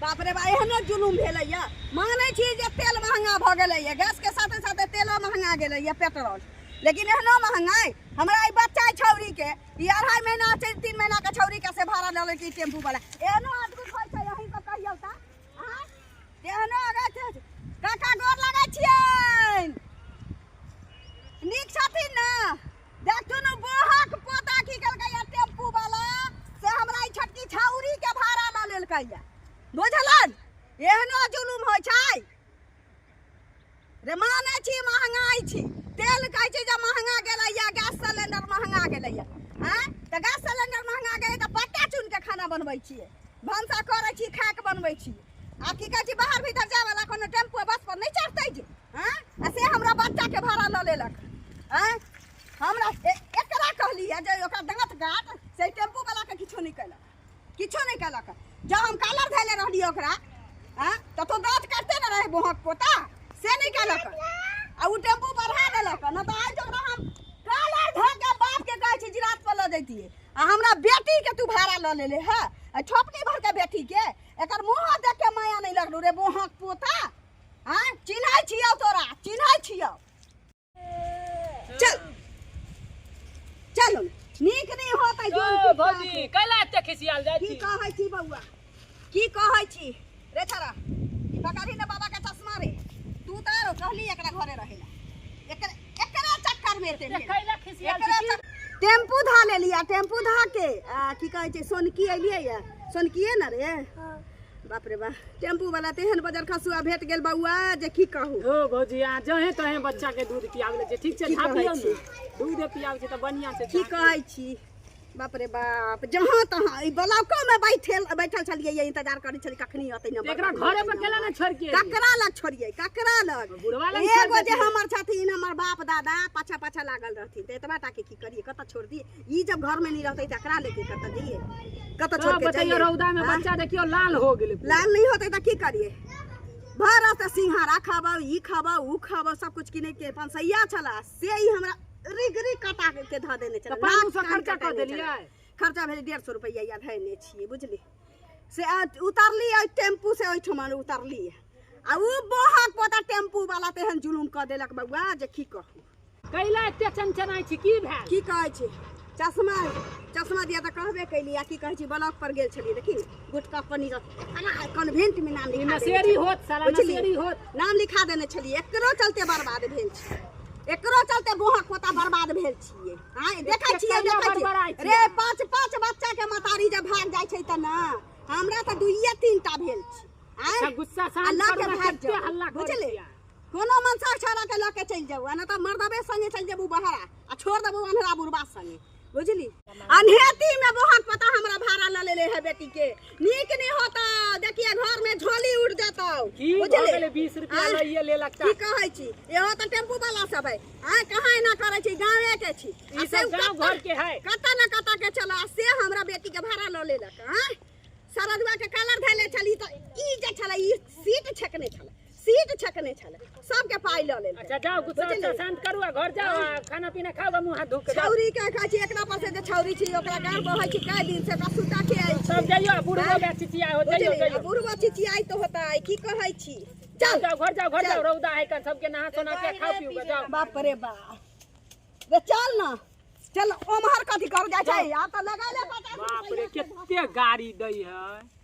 बाप रे बा, एहनो जुलुम भेलैया। मानै छी जे तेल महंगा भऽ गेलैया, गैसके साथे साथे तेलो महंगा गेलैया, पेट्रोल, लेकिन एहनो महंगाई हमरा ई बच्चा छौरीके ई 2.5 महीना 3 महीना के छौरी के से भाड़ा लऽ लेलकै टेम्पू वाला। एहनो अद्भुत होइ छै, अहीं सब कहियौ तऽ एहनो अगर काका गोर लगै छियनि, नीक छथिन ने? देखथुन बोहक पोता की केलकै टेम्पू वाला, से हमरा ई छोटकी छौरी के भाड़ा लऽ लेलकै। बुझलन एहनो जुलुम होइ छै रे। मानै छी महंगाई छी, तेल कहै छै जे महंगा गेलैया, गैस सिलेंडर महंगा गेलैया। आँय तऽ गैस सिलेंडर महंगा गेलै तऽ पत्ता चुनि के खाना बनबै छियै, भनसा करै छी, खा के बनबै छी। आ की कहै छी, बाहर भीतर जाय वाला कोनो टेम्पू बस पर नहि चढ़तै जे। आँय आ से हमरा बच्चा के भाड़ा लऽ लेलक। आँय हमरा एकरा कहलियै जे ओकरा दाँत काट, से टेम्पू वाला के किछो नहि केलक, किछो नहि केलक। जब हम कालर धैले रहलियै ओकरा, आँय तऽ तो दाँत काटते ने रहे बोहक पोता, से नहि केलक आ ओ टेम्पू बढ़ा देलक। न तऽ आइ ओकरा हम कालर धऽ के बाप के कहै छी जिरात पर लऽ जैतियै, आ हमरा बेटी के तू भाड़ा लऽ लेले है, आ छोपनी भर के बेटी के एकर मुँह देख के माया नहि लगलू रे बोहक पोता। आँय चिन्है छियौ तोरा, चिन्है छियौ। चल चलो, नीक नहि होतै। ओ भौजी, कैला एते खिसियाल जाइ की छी? कहै छी बौआ, की कहै छी रे? छड़ा ई पकड़ही ने बाबा के चश्मा रे। तू तऽ आरो कहली एकरा घरे रहेला, एकर एकरे चक्कर में एते भेल। कैला खिसियाल एकरे छी? टेम्पू धा लेलियै, टेम्पू धा के आ की कहै छै सोनकी एलियै या, सोनकिए ने रे। बाप रे बा, टेम्पू वाला तेहन बजर खसुआ भेट गेल बौआ जे की कहू। ओ भौजी, अहाँ जहे तहे बच्चा के दूध पियाबै ले छै, ठीक छै? की कहै झापियौ छी? ने, दूध पियाबै छै तऽ बढ़िआँ छै। की कहै छी, बाप रे बाप, जहाँ तहाँ ई ब्लॉको में बैठल बैठल छलियै, ये इंतजार करै छलियै कखनी अतै नंबर। एकरा कखनी घरे अतै पर केला नंबर। ने छोड़ि के एलियै? ककरा लग छोड़ियै, ककरा लग? बुढ़वा लग छोड़ि एगो जे देतियै। हमर छथिन, हमर बाप दादा पाछा पाछा लागल रहथिन, तऽ एतबा टा के की करियै, कतऽ छोड़ दियै? ई जब घर में नहीं रहतै तऽ एकरा लेके कतऽ जइयै, कतऽ छोड़ तऽ के बतैयौ जइयै? रौदा में आँय? बच्चा देखियौ लाल हो गेलै पूरा। लाल नहीं होतै तऽ की करियै? भर रास्ता सिंघाड़ा खाबौ, ई खाबौ, ऊ खाबौ, सब कुछ किनै के 500 छला, से ई हमरा रिग रिग कटा के धऽ देने छलै। तऽ 500 नाक कान खर्चा कऽ कटेने देलियै? छलै। खर्चा भेलै 150 रुपैआ या धयने छियै, बुझली? से उतरली ओहि टेम्पू से, ओहिठमा उतरली आ ऊ बोहक पोता टेम्पू वाला तेहन जुलुम कऽ देलक बौआ जे की कहू। कैला एते चनचनाइ छी, की भेल? की कहै छी, चश्मा चश्मा दिया तऽ कहबे कैली। आ की कहै छी, ब्लॉक पर गेल छलियै, देखी गुटका पनीर एना कन्वेंट में नाम ई लिखा देने नशेड़ी छलियै। होत साला, बुझलियै? नशेड़ी होत। नाम लिखा देने छलियै, एकरो चलते बर्बाद भेल छी, एकरो चलते बोहक पोता बर्बाद भेल छियै। आँय देखै छियै, कैला देखै बड़बड़ाइ छियै छियै रे, अहाँ? 5 5 बच्चा के महतारी जब भाग जाइ छै तऽ ने हमरा तऽ 2 3 टा भेल छै। आँय अच्छा गुस्सा आ शांत लऽ करू के ने, भागि कते जाउ, हल्ला करै बुझलियै? छियै? कोनो मनसा छौड़ा के लऽ के चलि जाउ, आ नहि तऽ मर्दबे संगे चलि जेबू बहरा आ छोड़ देबू अन्हरा बुढ़बा संगे, बुझली? अनहेती में बोहक पता हमरा भाड़ा लऽ लेले है बेटी के, नीक नहीं होता, देखिए घर में झोली उड़ जेतौ। की भऽ बुझली? गेलै 20 रुपया आँय? लइए लेलक की तऽ? कहै छी, इहो तऽ टेम्पू वाला सब है। आँय कहाँ एना करै छी, गाँवे के छी आ ई से सब गाँव कतऽ घर के है। कतऽ न कतऽ के छल, आ से हमरा बेटी के भाड़ा लऽ लेलक। आँय सरदुआ के कलर धैले छली तऽ ई जे छलै ई सीट छेकने छलै, सीट छकने छलै, सबके पाइ लऽ लेलकै। अच्छा जाओ, गुस्सा बुझलियै? उस्सा शांत करू आ घर जाओ आ खाना पीना खाओ आ मुँह हाथ धो के जाओ। छौरी के कहै छी एकरा पर से जे छौरी छी ओकरा गाड़ बहै छी कए दिन से, ओकरा सुता के आयल छी। सब जाइयो आ बुढ़बो आँय? के चिचिया हो जाइयो। बुझलियै? आ जाइयो, बुढ़बो चिचियाइ तऽ होतै, की कहै छी, चल जाओ घर जाओ, घर चल। जाओ, रौदा है कन, सबके नहा सोना के खाओ पियो के जाओ। बाप रे बाप रे, चल न चल, ओम्हर कथी कर जाइ छै, आब तऽ लगैले 50 बाप रे रुपैआ। कते गाड़ी दै है।